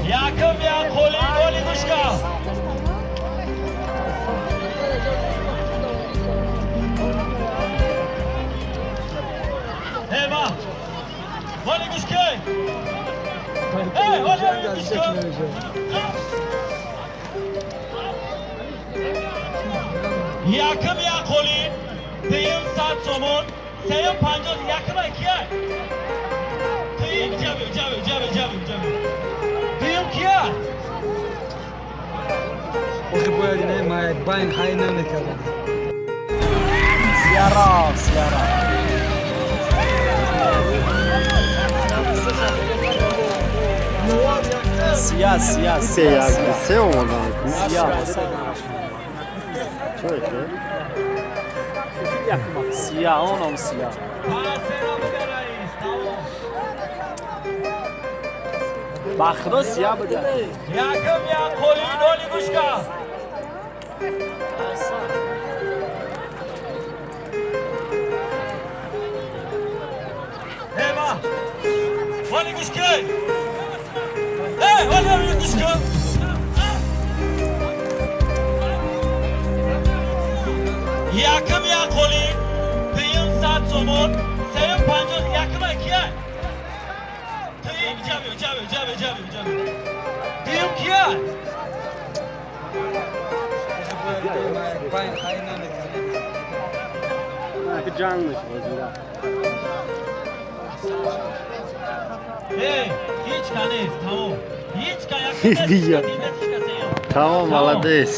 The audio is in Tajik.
Яким я коли доли гушка. Eva. Vali гушка. Ey, vali гушка. Яким я коли дим сат сомон, сеюм панҷоҳ яким кия? Дим ҷаби ҷаби ҷаби ҷаби ҷаби. Дим кия? Охи бояд инаи байн ҳай намекардам. Сиёро, сиёро. Сия, сия, Се сия, як сия. се омадан. Сия. Чой ки? Сия, оном сия. Ба худо сия буда. Яким я коли доли гушка. Eva. Vali гушка. Ey, vali гушка. Яким я коли дим сат сомон, сеюм панҷоҳ яким кия? Дим ҷаби ҷаби ҷаби ҷаби ҷаби. Дим кия? Охи бояд инаи байн ҳай намекардам. Ки ҷанг мешавад зира. Ey, ҳеч ка нест, тамом. Ҳеч ка яким нест, Дия. ҳеч ка сеюм. Тамом, молодец.